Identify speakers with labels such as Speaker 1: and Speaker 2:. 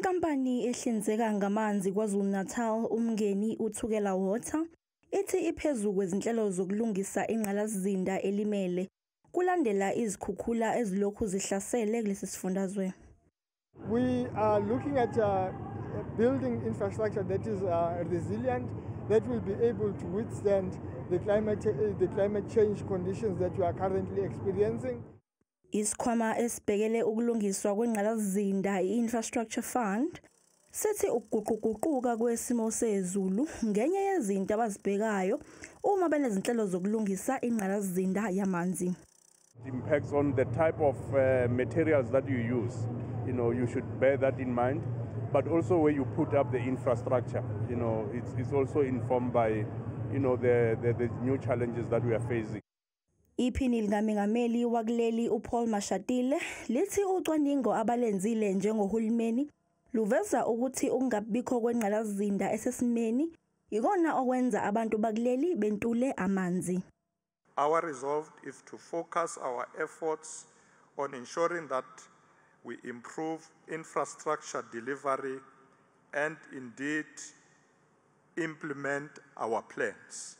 Speaker 1: Inkampani ehlinzeka ngamanzi KwaZulu-Natal uMngeni uThukela Water ithi iphezu kwezinhlelo zokulungisa ingqalasizinda elimele kulandela izikhukhula ezilokhu zihlasele kulesi sifundazwe.
Speaker 2: We are looking at building infrastructure that is resilient, that will be able to withstand the climate change conditions that we are currently experiencing.
Speaker 1: Isikhwama esibhekele ukulungiswa kwengqalasizinda i-Infrastructure Fund sithi ukuguquguquka kwesimo sezulu ngenye yezinto abazibhekayo uma benezinhlelo zokulungisa ingqalasizinda yamanzi.
Speaker 3: It impacts on the type of materials that you use. You should bear that in mind. But also where you put up the infrastructure, it's also informed by the new challenges that we are facing.
Speaker 1: Iphini likamengameli wakuleli uPaul Mashatile lithi ucwaningo abalenzile njengohulumeni luveza ukuthi ukungabikho kwengqalasizinda esesimeni ikona okwenza abantu bakuleli bentule amanzi.
Speaker 4: Our resolve is to focus our efforts on ensuring that we improve infrastructure delivery and indeed implement our plans.